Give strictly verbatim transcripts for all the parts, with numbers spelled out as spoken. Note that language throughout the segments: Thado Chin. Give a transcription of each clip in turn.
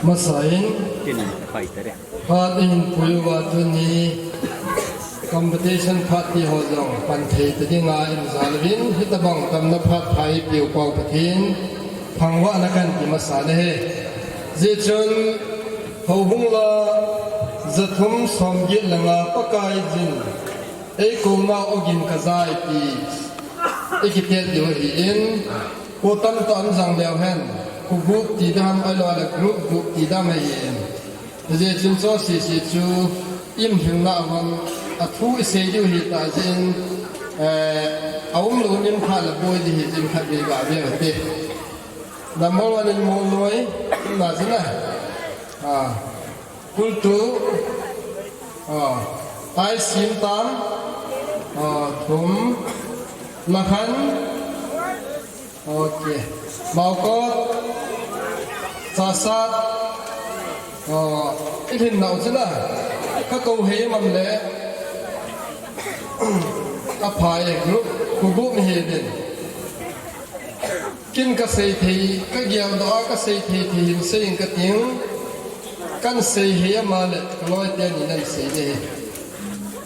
Masain, phat ihin pui uva tuni competition phat ti ho jong pan thei ta dinga in jal uvin, hitabang tamna phat pha eipeu pau Pathen thangvahna kahin pe masa nahi. Hijeh chun, houbung la jathum somget le nga Pakai jin, eikou ma ogin kajai ti, ikitet diu ahin, kou tamtah in jang leu hen, kou group ti dam, ahilouleh group group ti dam ahin. Hijeh chun chu sese chu, imhilna a vang, athu isei diu hita jeh in, eh, aumlou nim khat la boi di hijeh in khatvei gave ute. Number one in Molnoi, na jina. Ah. Kultu, ah, Aisimtam, ah, thum, Lakhan, okay, Maokot, Chasat, ah, ilhin nau chila, kakou hei mam le, aphai group, kou group mi hei din. Ken kasei thei, kageldoh a kasei thei thei hin seiyin kating, kahin sei hei ama le kaloi teni nahin sei ding ahi.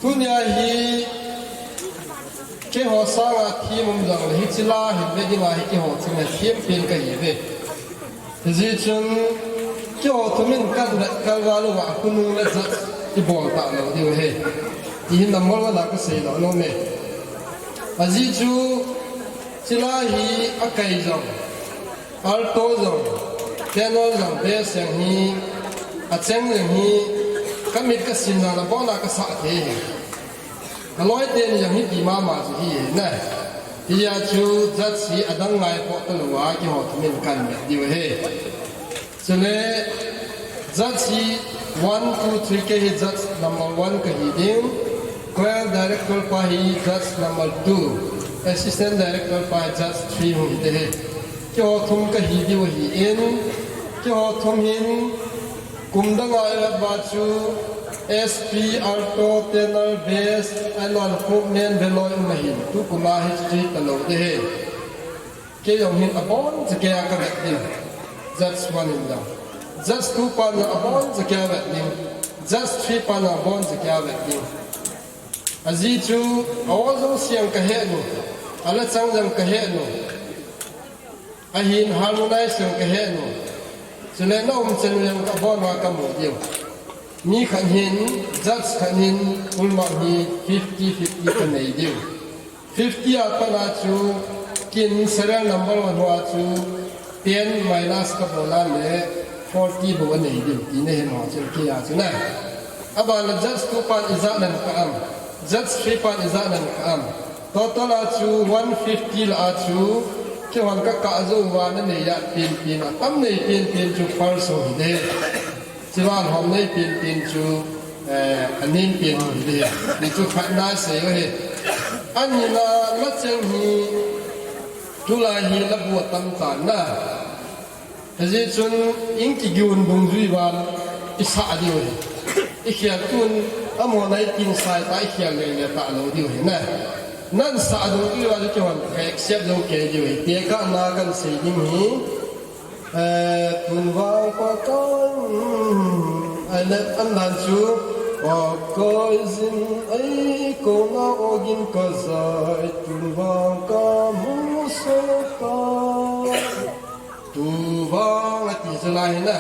Tunia hi keiho sanga them um jongle hiche la hin ve dinga hi keiho chunga them pen kahiuve. Hijeh chun keiho thum in kahin vet kal val uva khonung le judge ibol talou diu ahi. Ti hi number one a kasei lou nom e. Ajeh chu Chulai hi akai jong, alto jong, tenor jong, bass jong hi, acheng jong hi, kamit kasinna la bona kasah thei hi. Kaloi teni jong hiti mama chu hi na. Hijeh chun judge hi adang ngai po talou a keiho thum in kahin vet diu ahi. Chule judge hi one, two, three, kei hi judge number one kahi ding. Choir director pa hi judge number two. Assistant director pa hi judge three hung hi ding ahi. Keiho thum kahi diu ahin. Keiho thum hin kum dang a ivet uva chu S P, alto, tenor, bass, ahilouleh khupnen veloi um ahin. Tukum a hiche chu hitalou ding ahi. Kei jong hin aboncha kei a kavet ding. Judge one in jong. Judge two pan jong aboncha kei a vet ding. Judge three pan jong aboncha kei a vet ding. Ajeh chu, a-o jouse jong kahet u. Alachang jong kahet u. Ahin harmonize jong kahet u. Chule na umchan u jong abon uva kamu diu. Mi khat hin, judge khat hin, full mark hi fifty fifty kanei diu. Fifty a pat a chu, ken serial number one hoa chu, ten minus kabol a le, forty bou anei diu, ti nahi mo chu, kei a chu na. Aban le judge two pan ijat nan ka am, judge three pan ijat nan ka am. Total a chu, one fifty lah a chu, keihon kakah jou uva nanei a penpen, atam nei penpen chu first hung hi ding. Chuban hom nei penpen chu, eh, anem pen hung hi ding. Ti chu khatna sei u ahi. Anina, lacheng hi, tulai hi labu atam tan na. Hijeh chun, in kigiun dungjui uva, isah diu ahi. Ikhel tun, amaho nai tin sai ta, ikhel lele talou diu ahi na. Nan sah dungjui uva, keihon ka accept jong kei diu ahi. Tekahna kahin sei ding hi. Eh, tun vang Pakai, mm, ahilouleh andan chu, Pakai jin eikou ma ogin kajai, tun vang kamu soh tai. Tun vang ati chu lai hi na.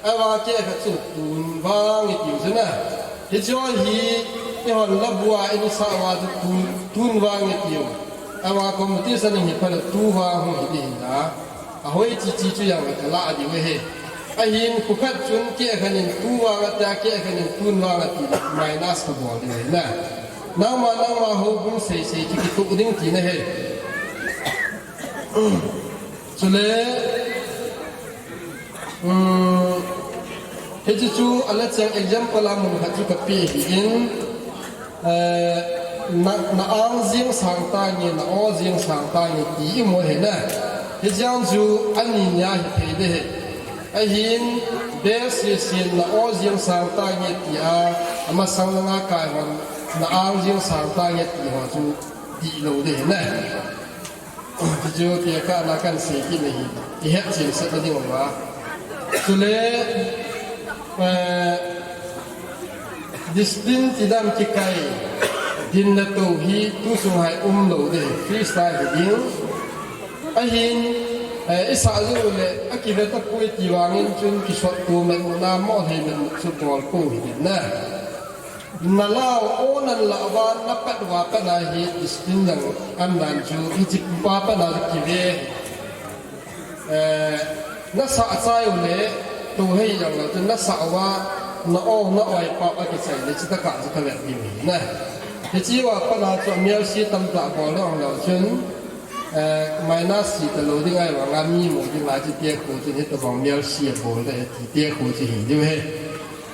Ahivang kei khat chu tun vang iti u chu na. Hiche hi, eihon labu a isah uva chu tun, tun vang iti u. Ahivang competition in hi phat le tu vang hung hi ding ahi na. Ahoi chi chi chu jong kalah diu ahi. Ahin khu khat chun kei khat in tu vang ati a, kei khat in tun vang ati le minus kabol diu ahi na. Nangma, nangma houbung sei sei chu kituh ding tina ahi. Chule, um, hiche chu alacheng example a mun khat chu kapeh ahin, eh, na, na ang jeng sang tange, na o jeng sang tange ti imu ahi na. Hiche jong chu ani nia hithei ding ahi. Ahin, bass sese in na o jeng sang tange tia, amasang langa kai hon, na ang jeng sang tange ti ho chu dihlou ding ahi na. Hichu tekahna kahin sei kit ahi. Ihet chensah na ding uva. Chule, eh, discipline ti dan kikai, din le tou hi tu sunga hi umlou ding, freestyle hi ding. Ahin, eh, i sah jou le, a kive tapoi ti vangin chun kisotto metmutna mo thei metmut chu bol pou hi ding na. Na lau o nan la va na pat va pat na hi discipline jong an dan chu hi chi pa pa na kive. Eh, na sah chai u le, tu hei jong lo chun na sah uva, na o, na oi pa a kichai le, chita ka chu ka vet ding hi na. Hichi va pa na chu mial si tam ta bol lo ang lo chun, eh, minus si ta lo ding ai va nga mi mo ding la chi te ko chun hi ta bang mial si a bol le, chi te ko chi hi diu he.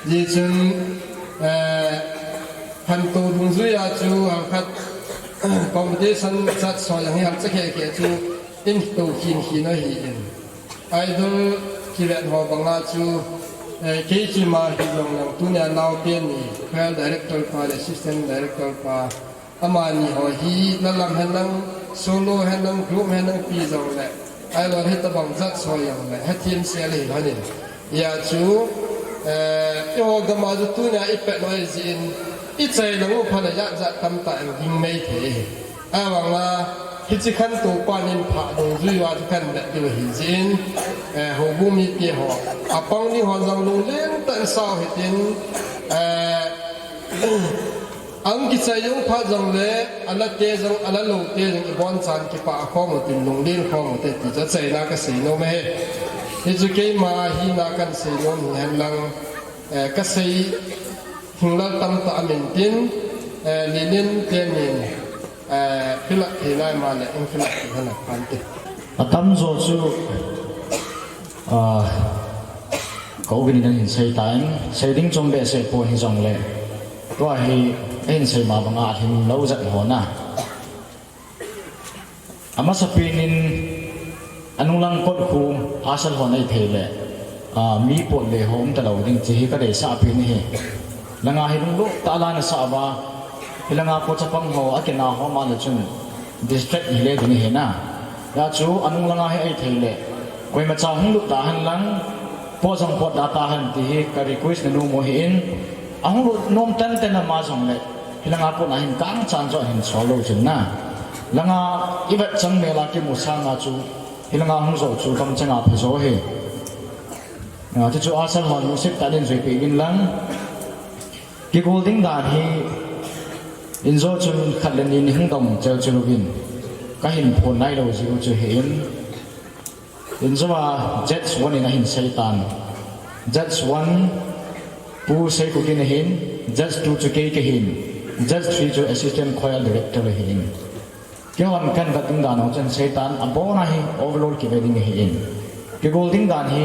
Ji chun, eh, han to dungjui a chu hal khat competition chat so yang hi hal cha khe khe chu in to khin khin a hi in. Idol kivet ho banga chu, eh, kei chi ma hi long lang tunia nau pen ni, choir director pa le assistant director pa, amani ho hi la lam hen lang, solo hen lang, group hen lang pi jong le, idol hi ta bang jat so jong le, ha team se le hi hanin. Ya chu, eh, i ho gam a chu tunia i pet noi jin, i chai lang u pha le jat jat tam ta eng ding mai thei. Avang la, hichi khan to pa nin pha dungjui va chu khan le diu hi jin, eh, ho bu mi te ho. A pang ni ho jong lunglen tan sao hitin, eh, ang kichai jong pha jong le, a la te jong, a la lo te jong, i bon chan kipa a khom u tin lunglen khom u te ti chu achaina ka sei nom e. Hichu keima hina kan sei nom hi hen lang, eh, ka sei hinglal tam ta amin tin, eh, linin te nin, eh, fill up thei nai ma le, in fill up thei hana phan te. A tam jo chu, ah, ko gin in hin sei ta in, sei ding chom behseh po hi jong le. Tua hi, a hin sei ma banga a hin lo jat ho na. A masapen in a nunglang kot khu a sal hon ei thei le, a, mi pot le ho um ta lo ding chi hi ka deisah pen hi. Langa hi lunglut tah a la na sah uva, hi langa pot chapang ho a kina ho ma le chun distract hi le ding hi na. Ya chu a nunglanga hi ei thei le, koima cha hung lut ta hen lang, pot jong pot da ta hen ti hi ka request na nu mo hi in, a hung lut nom tan tan a ma jong le, hi langa pot na hin kang chan jo hin sol lo chun na. Langa i vet chang mel a kimu sanga chu, hi langa hung jo chu kam changa pha jo hi. A, chu chu a sal hon nu sep ta nin jui pe vin lang. Kigol ding dan hi, in jo chun khat le ni ni hung dong chel chel uvin. Ka hin phon nai lo jiu chu hi in. In jo a judge one in a hin sei tan. Judge one, Pu Seikhukin a hin, judge two chu kei ka hin, judge three chu assistant choir director a hin. Kei hon kan vet ding dan ho chun sei tan, a bon a hi overall kive ding hi in. Kigol ding dan hi,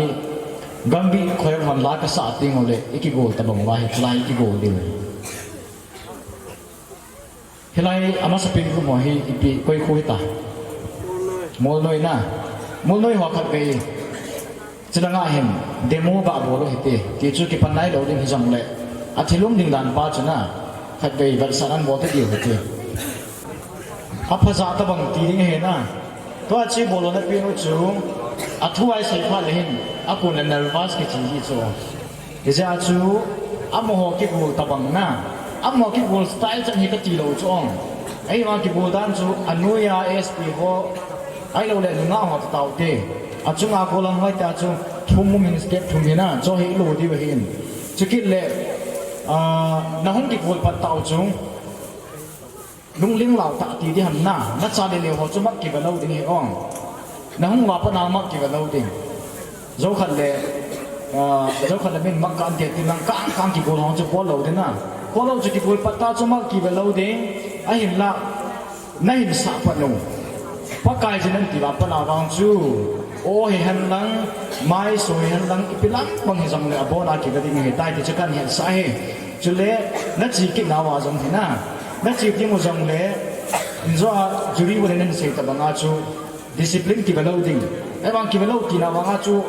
Gambih choir hon la ka sah teng u le, i kigol ta bang uva hi, tlai i kigol ding. Hilai a masapen khu mo hi ipi koi khu hita. Molnoi na. Molnoi ho khat vei. Chilanga hin demo ga bol u hite. Ti chu kipan nai lo ding hi jong le. A thilum ding dan pa chu na. Khat vei vet san an bol te diu hite. A phaja ta bang ti ding hi na. Tua chi bol u na pen u chu. A thu ai sei pha le hin. A kun le nervous kichi hi chu. Hijeh a chu, amaho kigol tabang na, amaho kigol style chan hi kati lou chu ong. Ahivang kigol dan chu, anoiya S P ho, ahilou le nungah ho tataote. Achunga gollhang hoitah chu, thum um hin step thum hi na, chu hi lou diu ahin. Chukit le, ah, nahung kigol pat tau chu. Lungling lau tah ti ding ham na, nacha le neo ho chu mak kive lou ding hi ong. Nahung uva pat na mak kive lou ding. Jou khat le, ah, jou khat le min mak kan ti ti nang kang kang kigol ho chu bol lou ding na. Bol lou chu kigol pat ta chu mak kive lou ding. Ahinla, nahin sah pat lou. Pakai jin an ti uva pat na vang chu. O hi hen lang, mai so hi hen lang, ipi lang bang hi jong le abon a kive ding hi tai ti chu kan hetsah hi. Chule, nachi kit nauva jong hi na. Nachi ding u jong le, injo a jury u le nan sei tabang a chu, discipline kive lou ding. Ahivang kive lou tina vang a chu,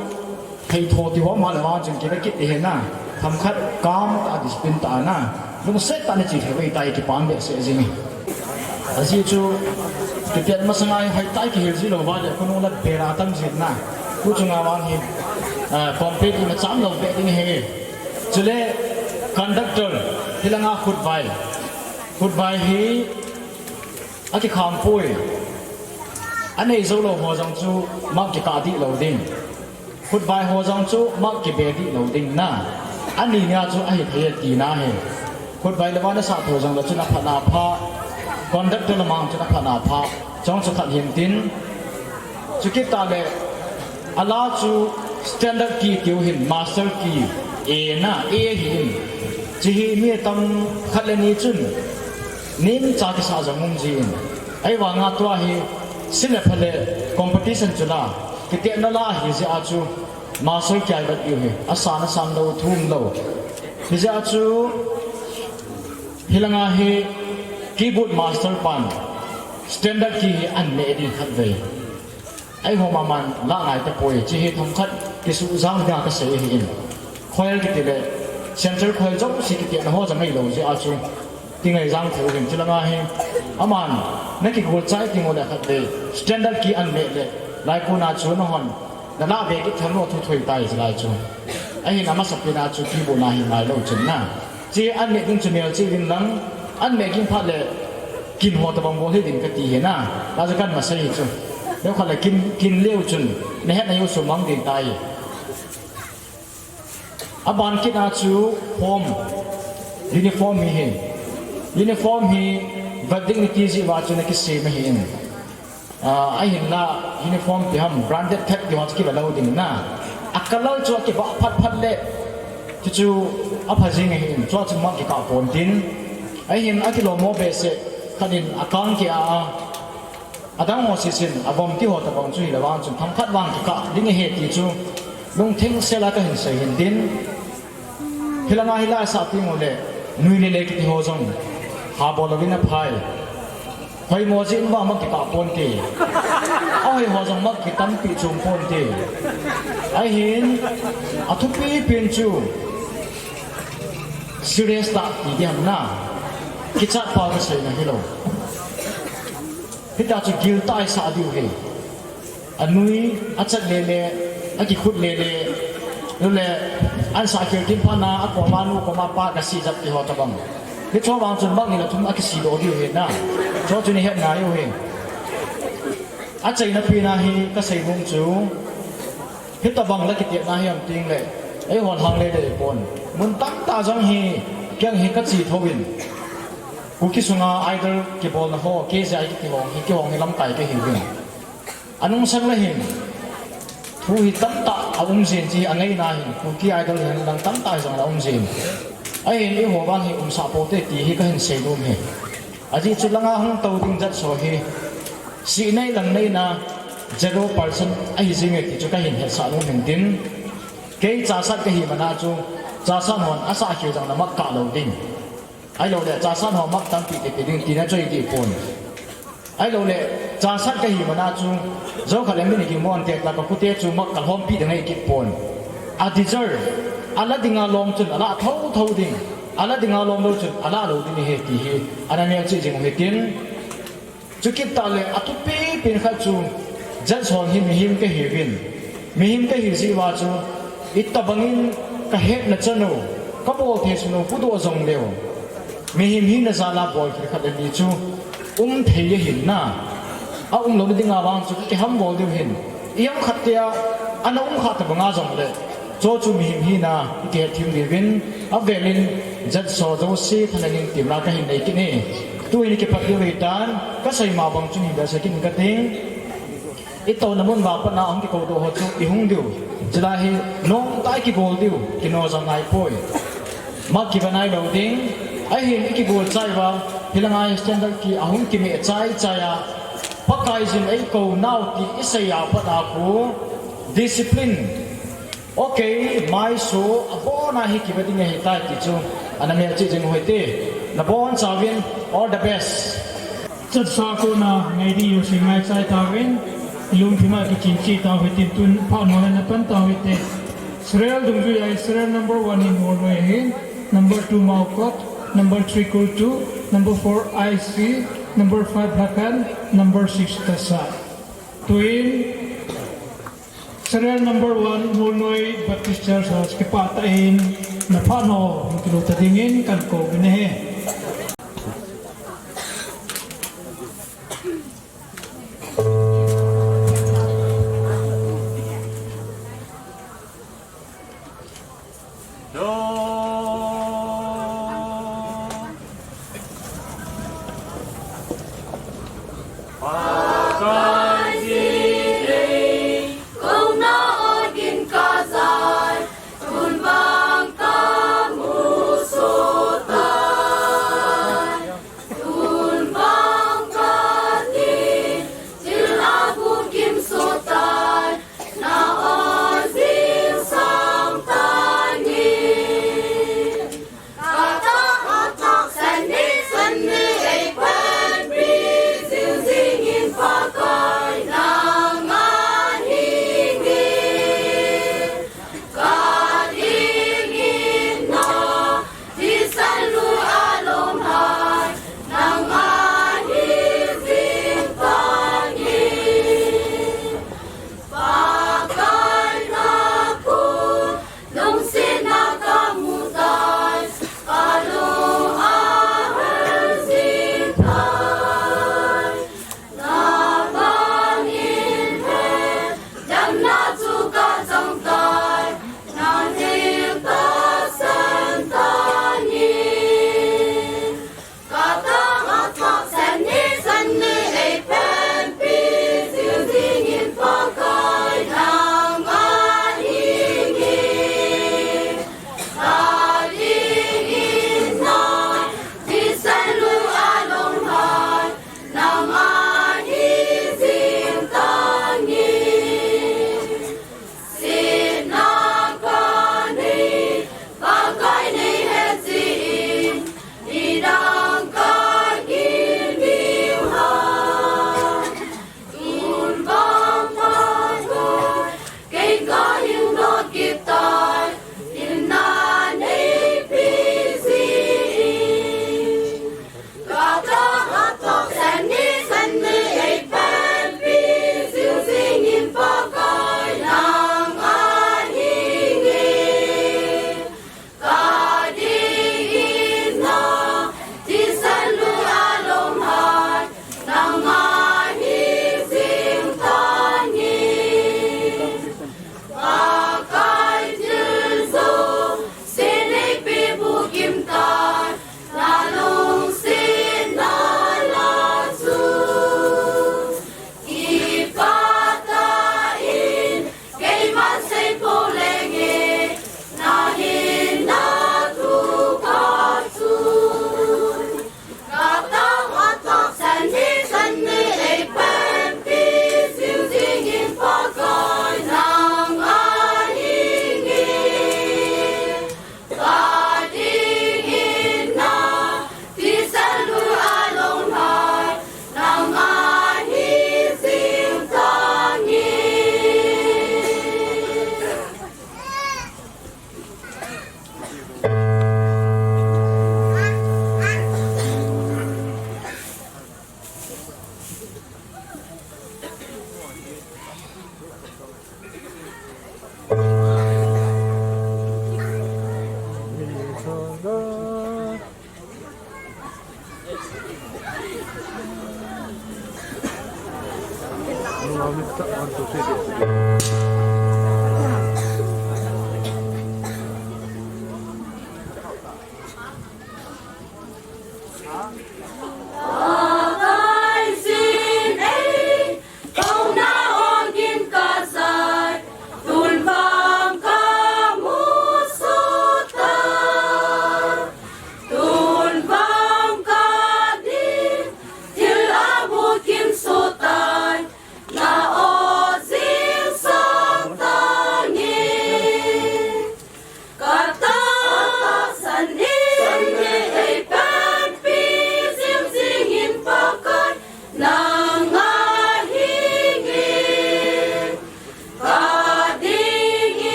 thei tho ti ho ma le vang chun kive kit ti hi na. Themkhat calm ta discipline ta na. Lungset tah in chi thei vei tai kipan behseh jing hi. Ajeh chu, kitiat masanga hi hoitah kihil ji lou va le, khonung la bera tam jin na. Tuchunga vang hi, Compete ima cham lou beh ding ahi. Chule conductor, hilanga khutvai. Khutvai hi akikham poi. Anei jou lou ho jong chu mark kikah dih lou ding. Khutvai ho jong chu mark kibe dih lou ding na. Ani nia chu ahithei e tina ahi. Khutvai le vana sah tho jong le chun aphatna apha. Conductor le mang chun aphatna apha. Chong chu khat hin tin. Chukit tah le, ala chu standard key tiu hin, master key, A na, A hi in. Chihi mi tam khat le ni chun, nin cha kisa jong um ji in. Ahivanga tua hi, sile phale competition chu la, kitehna la hi jeh a chu, master key a vet diu hi, asan asan lou, thum lou. Hi jeh a chu, hilanga hi, keyboard master pan, standard key hi an ne ding khat vei. Ei ho maman la ngai tapoi, chihi themkhat kisuh jang dinga kasei ahi in. Choir kiti le, central choir jouse kiti na ho jong ngai lou jeh a chu. Ti ngai jang thei uvin chulanga hi. Aman, na kigol chai ti ngo le khat le, standard key an ne le, lai kona chu na hon, na la be kit thang lo thu thoi tai jilai chu. Ahin amasa pina chu keyboard na hi ngai lou chun na. Chi an ne ding chu mel chi ding lang, an ne ging phat le, kin ho tabang bol hi ding kati hi na. La chu kan masei hi chu. Leu khat le kin, kin leu chun, na het na yo sumang ding tai. Aban kit a chu form, uniform hi hi. Uniform hi, vat ding ni ti ji va chu na kisem ahi in. Ah, ahinla uniform ti ham, branded thet ti ho chu kiva lou ding na. A color chu akiva phat phat le. Chu chu apha jing ahi in, chua chu mark kikah pon tin. Ahin akilom mo behseh, khat in akang ki a a. Adang ho sisin, avom ti ho tabang chu hile vang chun, themkhat vang kikah ding ahi ti chu. Lungtheng sela kahin sei hin tin. Hilanga hilai sah ti ngo le, nui le le kiti ho jong. Ha bol louvin aphai. Hoimo jin vang mark kikah ponte. Ahoi ho jong mark kitampi chung ponte. Ahin, athupi pen chu. Serious tah ti ding ham na. Kichat pa kaseina hilou. Hita chu gil tah a isah diu hi. Anui, achat le le, akikhut le le, lule, ansah khel tin phat na, akoma nu, koma pa, kasih jap ti ho tabang. Hicho vang chun mark ni le thum akisih doh diu hi na. Cho chu ni het ngai u hi. Achaina pen a hi kasei nom chu. Hitabang la kitepna hi ham ting le. Eihon hang le le pon. Mun tamtah jong hi, keng hi kache thouvin. Kuki sunga Idol kibolna ho, K J I kiti ho, hi kihong hi lamkai kahiuvin. Anung sang le hin. Thu hi tamtah aum jin chi angaina hin. Kuki Idol hin lang tamtah jong la um jin. Ahin eiho vang hi umsah poute ti hi kahin sei nom hi. Ajeh chu langa hung tou ding jat so hi. Sih nei lang neina zero percent ahi jing e ti chu kahin hetsah nom hin tin. Kei chasat kahi mana chu, chasat hon asah khel jong na mark kah lou ding. Ahilou le, chasat ho mark tampi te pe ding tina choi dih pon. Ahilou le, chasat kahi mana chu, jou khat le min kimon te la kakhute chu mark kalhompi ding ahi kit pon. A deserve, ala dinga lom chun, ala thotho ding. Ala dinga lom lou chun, ala lou ding ahi ti hi, ana melchih jing u hitin. Chukit tah le athupi pen khat chu, judge hon hi mihem kahiuvin. Mihem kahi jeh uva chu, itobangin kahetna chan u, kabol thei sun u, pudoh jong leu. Mihem hina jal a bol thei khat le ni chu, um thei ahin na. Aum louna dinga vang chu, kiham bol diu hin. Iham khat tia, ana um kha tobanga jong le. Cho chu mihem hina, ikihet thim diuvin, avelin, judge ho jouse, thanenin temna kahin nei kit e. Tuhin kipat diu hitan, kasei ma bang chun hin behseh kit inge kating. Itouna mun vang patna ahung kikou doh ho chu, ihung diu. Chulai hi, nomtah a ikigol diu, kino jong ngai poi. Mark kiva nailou ding, ahin ikigol chai uva, hilanga hi standard key ahung kimeh chai chai a, Pakai jin eikou nau ti isei a pat a khu, discipline. Okay, maiso, abona hi kiva ding ahitai ti chu, ana melchih jing u hite. Nabonchauvin, all the best. Chatsa kona ngai ding jouse ngaichai tauvin, ilungthim a kichin cheh tau hitin tun phat mo le napan tau hite. Serial dungjuia serial number one hi Molnoi ahin, number two Maokot, number three Kultu, number four I C, number five Lhakhan, number six Tasa. Tuin, Serial number one, Mulnoi Baptist Church House, kipah tah in, naphat ho, kilut ta dingin kakou uvin ahi.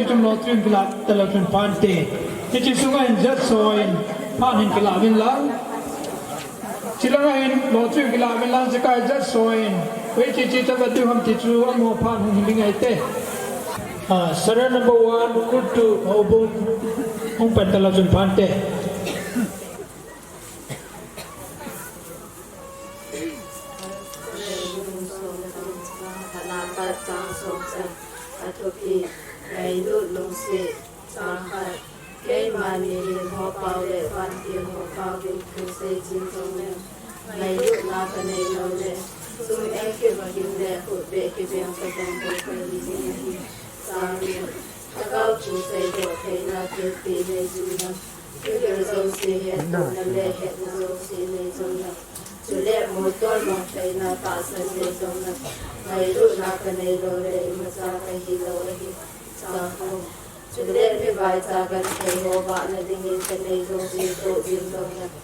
Chun lottery kilah talou chun phan te. Hiche sunga hin judge ho in phan hin kilah uvin lang. Chilanga hin lottery kilah uvin lang, jekai judge ho in. Koi chi chi cha va tu ham ti chu amaho phan hung hin ngai te. Ah, serial number one, Kutu Houbung. Hung pan talou chun phan te. Chang khat apat chang som chan. Athupi, ngailut lungset. Chang khat, keiman mihem ho pao le vantil ho pao in thu sei jing jongleng, ngailutna kanei lou le, sum eng kivagin le khutbeh kibeng tabang bou kahi jing ahi. Chang ni, lhagao thu seidoh theina thilpeh nei jing leng, thugil jouse hettohna le hetna jouse nei jongleng, chule moltol mang theina tahsan nei jongleng, ngailutna kanei lou le imacha kahi lou ahi. Chang thum, chule mi vaicha genthei ho vahna dingin kanei jouse toh jing jongleng,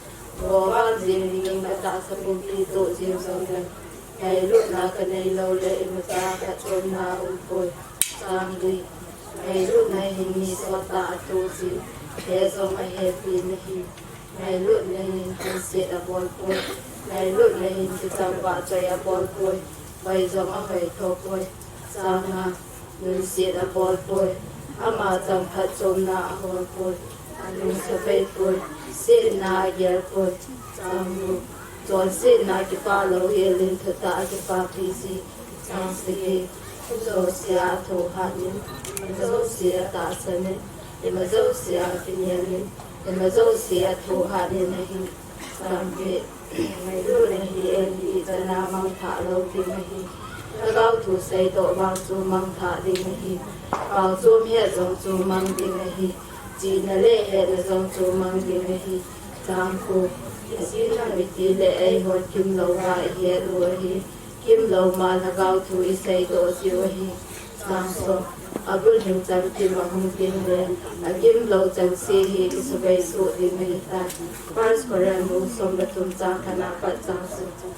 govam jing dingin katahsa pumpi toh jing jongleng, ngailutna kanei lou le imacha phatchomna aumpoi. Chang li, ngailutna hin mi sottah athoh jin, he jong ahepi ahi. Ngailutna hin lungset abol poi, ngailutna hin kichang vahchoi abol poi, hoi jong ahoi tho poi. Chang nga, lungset abol poi, ama chang phatchomna ahol poi, alung sabei poi, setna agel poi. Chang gup, chonsetna kipah louhel in thutah akipapi ji. Chang sagi, thu jouse a athohat in, ima jouse atahsan in, ima jouse akinem in, ima jouse athohat in ahi. Chang get, ngailutna hi eiti chana mangthah lou ding ahi. Lhagao thu seidoh vang chu mangthah ding ahi. Paochom het jong chu mang ding ahi. Chihna le hetna jong chu mang ding ahi. Chang ko, ijeh inem itile eihon kimlouva ihet u ahi. Kimlou ma lhagao thu iseidoh jiu ahi. Chang som, abulhing chamkim ahung ding le, akimlou chengse hi kisubei soh ding ahitai. First Corinth bung som le thum chang khat apat chang som chan.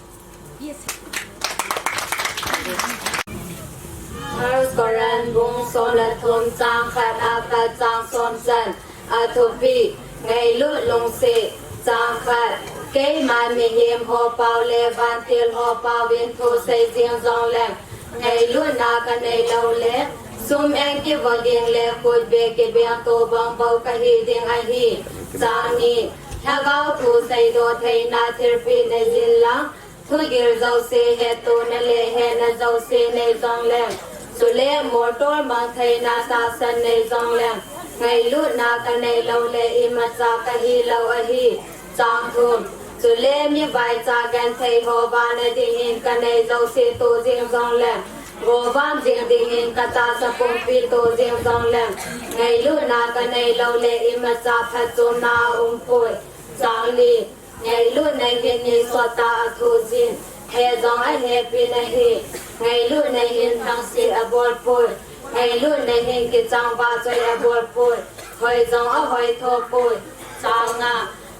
First Corinth bung som le thum chang khat apat chang som chan. Athupi, ngailut lungset. Chang khat, keiman mihem ho pao le vantil ho pao in thu sei jing jongleng, ngailutna kanei lou le, sum eng kivagin le khutbeh kibeng tobang bou kahi ding ahi. Chang ni, lhagao thu seidoh theina thilpeh nei jin lang, thugil jouse hettohna le hetna jouse nei jongleng, chule moltol mang theina tahsan nei jongleng, ngailutna kanei lou le imacha kahi lou ahi. Chang thum, chule mi vaicha genthei ho vahna dingin kanei jouse toh jing jongleng, govam jing dingin katahsa pumpi toh jing jongleng, ngailutna kanei lou le imacha phatchomna aumpoi. Chang li, ngailutna hin mi sottah athoh jin, he jong ahepi ahi. Ngailutna hin lhangset abol poi, ngailutna hin kichang vahchoi abol poi, hoi jong ahoi tho poi. Chang nga,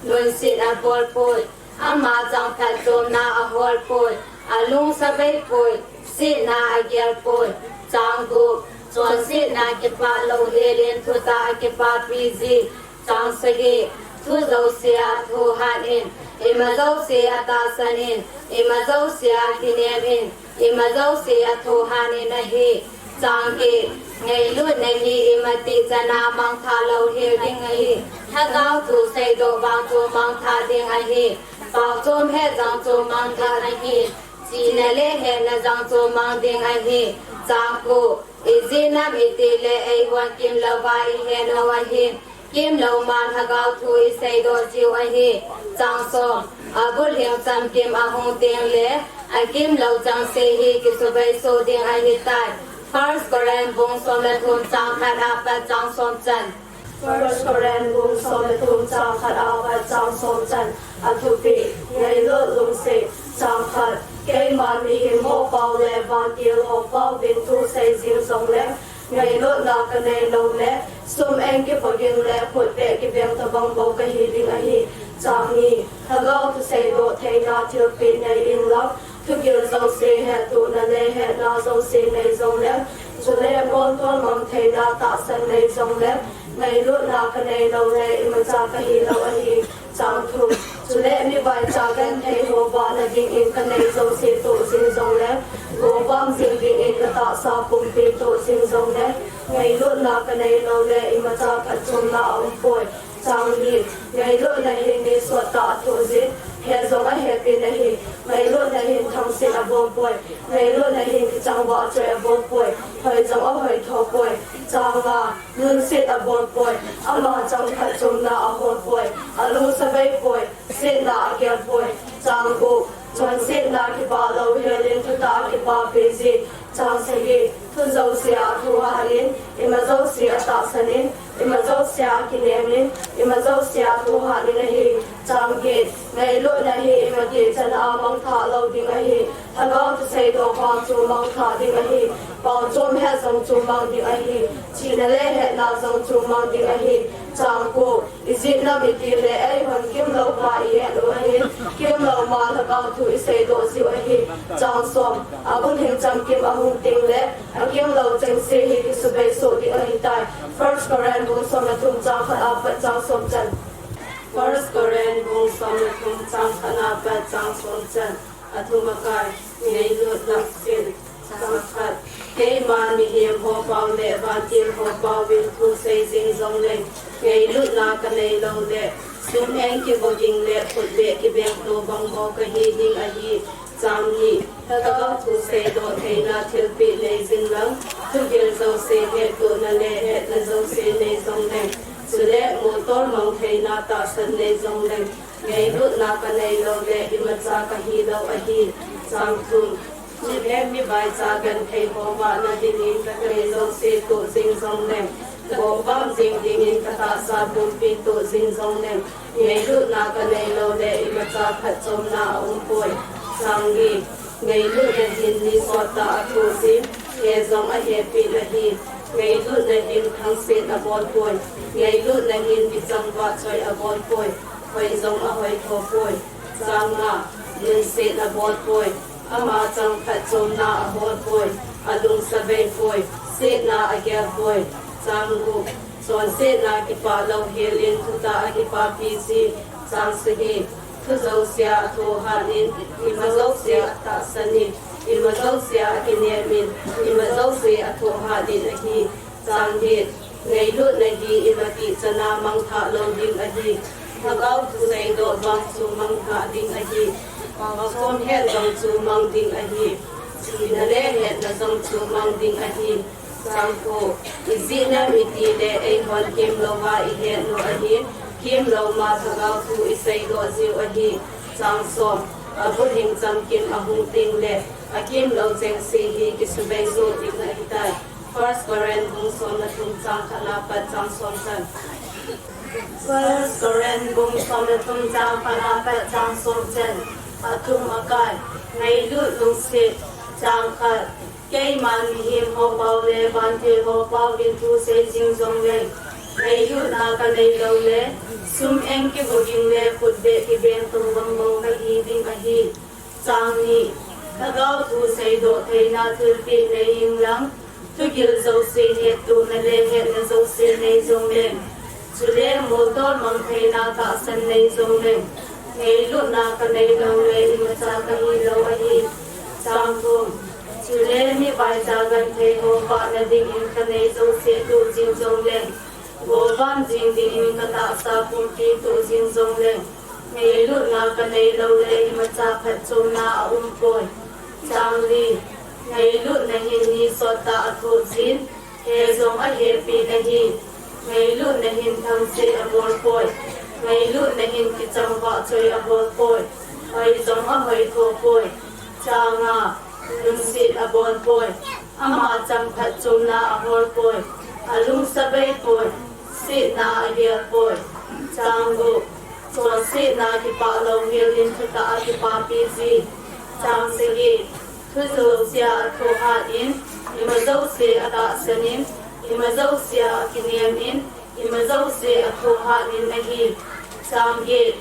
lungset abol poi, ama chang phatchomna ahol poi, alung sabei poi, setna agel poi. Chang gup, chonsetna kipah louhel in thutah akipapi ji. Chang sagi, thu jouse a athohat in, ima jouse atahsan in, ima jouse akinem in, ima jouse athohat in ahi. Chang get, ngailutna hi imatih chana mangthah louhel ding ahi. Lhagao thu seidoh vang chu mangthah ding ahi. Paochom het jong chu mangthah ahi. Chihna le hetna jong chu mang ding ahi. Chang ko, ijeh inem itile eihon kimlouva ihet u ahi. Kimlou man lhagao thu iseidoh jiu ahi. Chang som, abulhing chamkim ahung ding le, akimlou chengse hi kisubei soh ding ahitai. First Corinth bung som le thum chang khat apat chang som chan. First Corinth bung som le thum chang khat apat chang som chan. Athupi, ngailut lungset. Chang khat, keiman mihem ho pao le vantil ho pao in thu sei jing jongleng, ngailutna kanei lou le, sum eng kivagin le khutbeh kibeng tabang bou kahi ding ahi. Chang ni, lhagao thu seidoh theina thilpeh nei in lang, thugil jouse hettohna le hetna jouse nei jongleng, Chule, moltol mang theina tahsan nei jongle, ngailutna kanei loule, imacha kahi lou ahi. Chang thum. Chule, mivaicha genthei ho vahna dingin kanei jouse toh jing jongle, govam jing dingin katahsa pumpi toh jing jongle, ngailutna kanei loule, imacha phatchomna aumpoi. Chang li. Ngailutna hin ni sottah athoh jin, he jong ahepin ahi. Ngailutna hin thangsit abol poi. Ngailutna hin kichang vahchoi abol poi. Hoi jong ahoi tho poi. Chang nga. Lungset abol poi. Ama chang phatchomna ahol poi. Alung savei poi. Setna agel poi. Chang gup. Chonsetna kipah louhelin thutah a kipapi ji. Chang sagi. Thu jousea athohat in, ima jouse atahsan in, ima jousea akinem in, ima jousea athohat in ahi. Chang get. Ngailutna hi ima ti chana a mangthah lou ding ahi. Lhagao thuseidoh vang chu mangthah ding ahi. Paochom het jong chu mang ding ahi. Chihna le hetna jong chu mang ding ahi. Chang ko. Ijeh inem itile eihon kimlouva ihet u ahin, kimlou ma Lhagao thu iseidoh jiu ahi. Chang som. Abulhing chamkim ahung tengle, akimlou chengse hi kisubei soh ding ahitai. First Corinth bung som le thum chang khat apat chang som chan. First Corinth bung som le thum chang khat apat chang som chan. Athum akai. Ngailut lungset. Chang khat. Keiman mihem ho pao le vantil ho paovin thu sei jing jongleng, ngailutna kanei loule, sum-eng kivoging le khutbeh kibeng to bang bou kahi ding ahi. Chang ni. Lhagao thu seidoh theina thilpeh nei jing lang, thugil jouse hettohna le hetna jouse nei jongleng, chule moltol mang theina tahsan nei jongleng, ngailutna kanei loule, imacha kahi lou ahi. Chang thum. Chule mivaicha genthei ho vahna dingin kanei jouse toh jing jongleng, govam jing dingin katahsa pumpi toh jing jongleng, ngailutna kanei loule, imacha phatchomna aumpoi. Chang li. Ngailutna hin ni sottah athoh jin, he jong ahepin ahi. Ngailutna hin thangset abol poi. Ngailutna hin kichang vahchoi abol poi. Hoi jong ahoi tho poi. Chang nga. Lungset abol poi. Ama chang phatchomna ahol poi. Alung savei poi. Setna agel poi. Chang gup. Chonsetna kipah louhelin thutah a kipapi ji. Chang sagi. Thu jousea athohat in, ima jousea atahsan in, ima jousea akinem in, ima jouse athohat in ahi. Chang get. Ngailutna hi ima ti chana mangthah lou ding ahi. Lhagao thu seidoh vang chu mangthah ding ahi. Paochom het jong chu mang ding ahi. Chihna le hetna jong chu mang ding ahi. Chang ko. Ijeh inem itile eihon kimlouva ihet u ahin, kimlou ma Lhagao thu iseidoh jiu ahi. Chang som. Abulhing chamkim ahung tengle, akimlou chengse hi kisubei soh ding ahitai. First Corinth bung som le thum chang khat apat chang som chan. First Corinth bung som le thum chang khat apat chang som chan. Athum akai. Ngailut lungset. Chang khat. Keiman mihem ho pao le vantil ho paovin thu sei jing jongleng, ngailutna kanei loule, sum-eng kivoging le khutbeh kibeng to bang bou kahi ding ahi. Chang ni. Lhagao thu seidoh theina thilpeh nei jing lang, thugil jouse hettohna le hetna jouse nei jongleng, chule moltol mang theina tahsan nei jongleng, ngailutna kanei loule, imacha kahi lou ahi. Chang thum. Chule mivaicha genthei ho vahna dingin kanei jouse toh jing jongleng, govam jing dingin katahsa pumpi toh jing jongleng, ngailutna kanei loule, imacha phatchomna aumpoi. Chang li. Ngailutna hin ni sottah athoh jin, he jong ahepin ahi. Ngailutna hin thangset abol poi. Ngailutna hin kichang vahchoi abol poi. Hoi jong ahoi tho poi. Chang nga. Lungset abol poi. Ama chang phatchomna ahol poi. Alung savei poi. Setna agel poi. Chang gup. Chonsetna kipah louhelin thutah a kipapi ji. Chang sagi. Thu jousea athohat in, ima jouse atahsan in, ima jousea akinem in, ima jouse athohat in ahi. Chang get.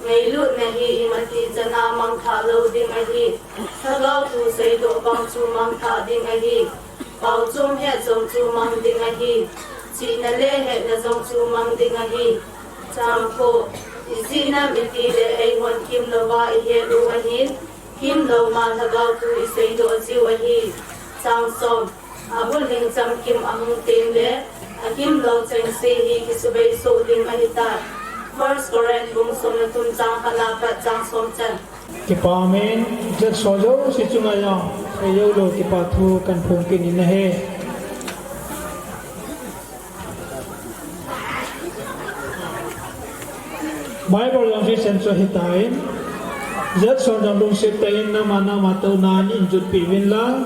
Ngailutna hi ima ti chana mangthah lou ding ahi. Lhagao thu seidoh vang chu mangthah ding ahi. Pao chom het jong chu mang ding ahi. Chihna le hetna jong chu mang ding ahi. Chang ko, ijeh inem itile eihon kimlouva ihet u ahin, kimlou ma lhagao thu iseidoh jiu ahi. Chang som, abul hing chamkim ahung tengle, akimlou chengse hi kisubei soh ding ahitai. First Corinth bung som le thum chang khat a pat chang som chan. Kipa min, jat so jouse chunga jong, seijou lou kipa thu kahin phong kit in ahi. Bible jong seisan chu hitan, jat so jong lungset tah in nama nama touna in jutpi uvin lang.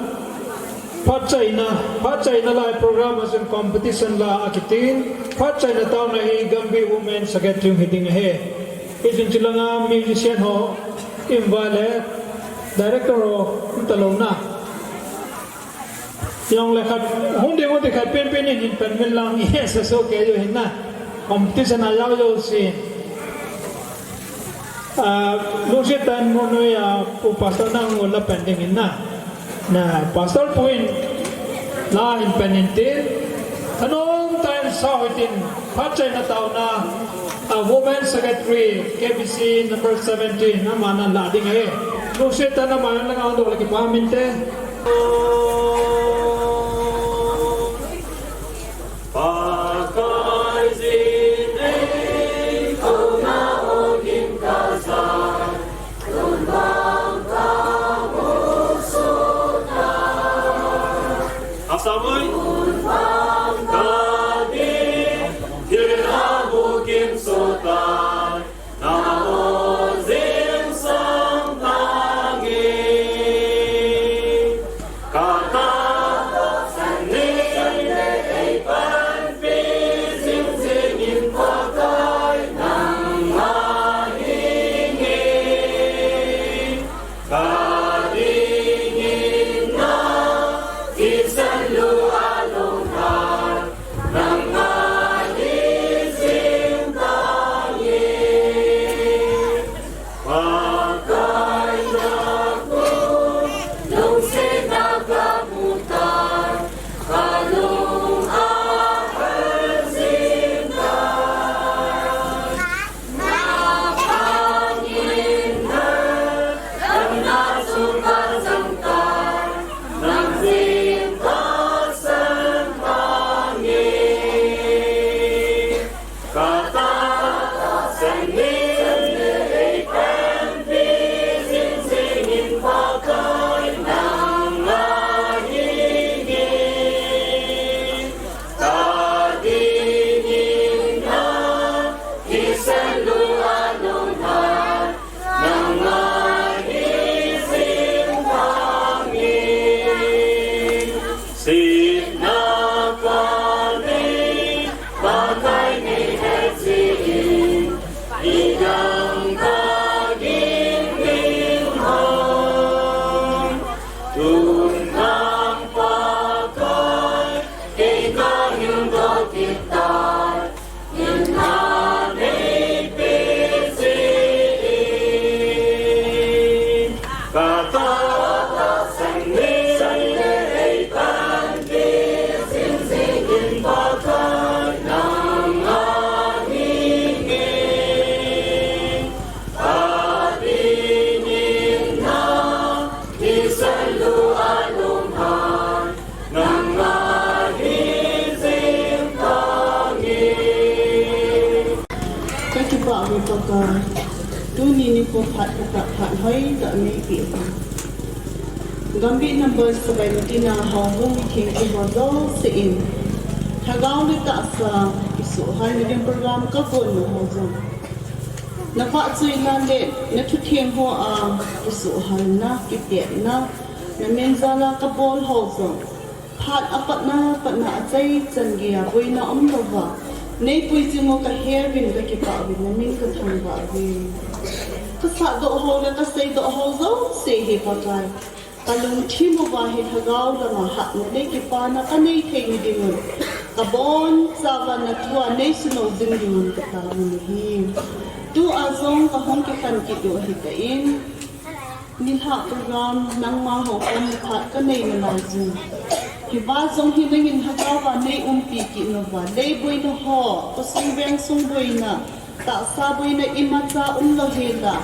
Phatchaina, phatchaina lai program a chun competition la akitin, phatchaina taona hi Gambih Women Secretary hiding ahi. Hichun chulanga musician ho, in vale, director ho, umtalou na. Jongle khat, hung ding hung ding khat penpen in hin pan uvin lang, yes, so ke jo hin na. Competition a jao jouse. Ah, lungset tah in mun noi a, Pu Pastor nang ngol la pan ding in na. Na, Pastor pu in, la hin pan in tin. Thanom tah in sao hitin, phatchaina taona, a Women Secretary, K B C number seventeen, ama nan la ding ahi. Lungset tah in ama nan la ngol ding le kipa min te. Pakai jin ei kona ogin kasa, kun bang ka musuta. Asa mai. Kun bang ka di, hira bukin suta. Ka kipah uve Pakai, tuni nikho phat ka phat hoitah neipeh uve. Gambih number seventeen a houbung mithengte ho jouse in, lhagao le tahsa kisuhhalna ding program ka gonna ho jong, na vahchoina le na thutheng ho a kisuhhalna, kitetna, na min jal a ka bol ho jong, phat apatna, patna achaichan geiya boina umlouva, neipui jing u kahe uvin, ka kipah uvin, na min ka thangvah uve. Ka sahdoh ho le ka seidoh ho jouse hi Pakai, ka lungthim uva hi lhagao lama hatna le kipana ka nei thei ni dingun, ka bonchauva na thu a nei sunou jing dingun ka taovin ahi. Tua jong ka hung kikhen kit u ahitan, nilhah program nangma houkhomna phat ka nei nalai jin, Hiva jong hi nangin lhagaova nei umpi kit nauva, lei boina ho, khosung vengsung boina, tahsa boina imacha umlou hela,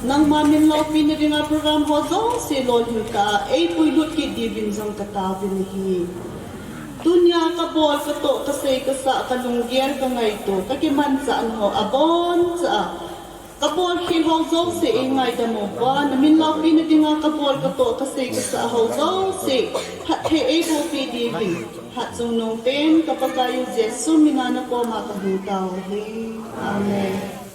nangma min loupina dinga program ho jouse lolhing tah a eipuilut kit diuvin jong kataovin ahi. Tunia kabol katoh, kasei kasah, kalunggel kangaito, kakimanchahna ho aboncha a kabolkhel ho jouse eingaidam uva, namin loupina dinga kabol katoh, kasei kasah ho jouse phatthei eibohpeh diuvin, hatchungnung pen ka Pakaiu Jesu mina nakoma kahung tao ahi. Amen.